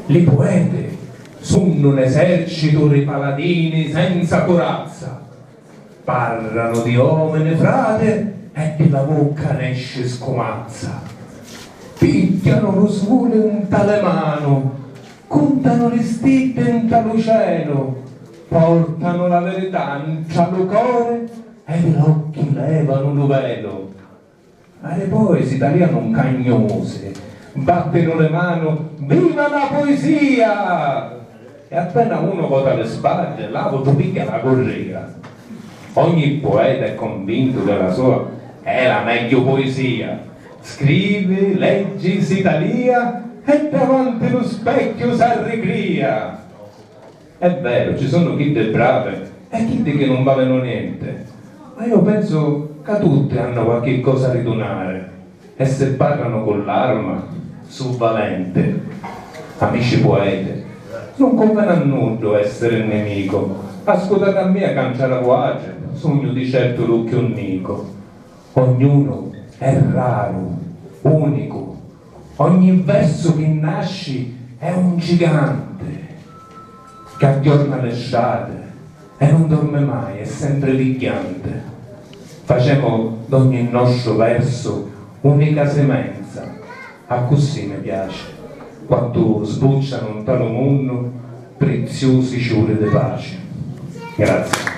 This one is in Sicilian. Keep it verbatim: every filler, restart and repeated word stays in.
Li pueti sunnu n'esercitu ri paladini senza curazza. Parranu di omini frati e di la vucca nesci scumazza. Pigghianu lu suli nta li manu, cuntanu li stiddi nta lu celu, portanu la virità ntra lu cori e di l'occhi levanu lu velu. Ari poi si talianu ncagnusi, battinu li manu, viva la puisia! E appena unu vota li sbagli, l'autru pigghia la curria. Ogni pueta è convintu che la sua è la megghiu puisia. Scrivi, leggi, si talia e davanti lu specchiu s'arricria. È veru, ci sunnu chiddi bravi e chiddi chi nun valenu nienti, ma io pensu ca tutti hannu qualchi cosa ri dunari e si parranu cu l'arma su valenti. Amici pueti, nun cunveni a nuddu essiri nimicu, ascutati a mia ca ntra la vuatri sugnu di certu lu cchiù nicu. Ognunu è raru, unicu. Ogni versu chi nasci è un giganti, chi agghiorna li strati e nun dormi mai, è sempri vigghianti. Facemu d'ogni nostru versu unica simenza, accussì mi piaci, quantu sbuccianu nta lu munnu priziusi ciuri di paci. Grazie.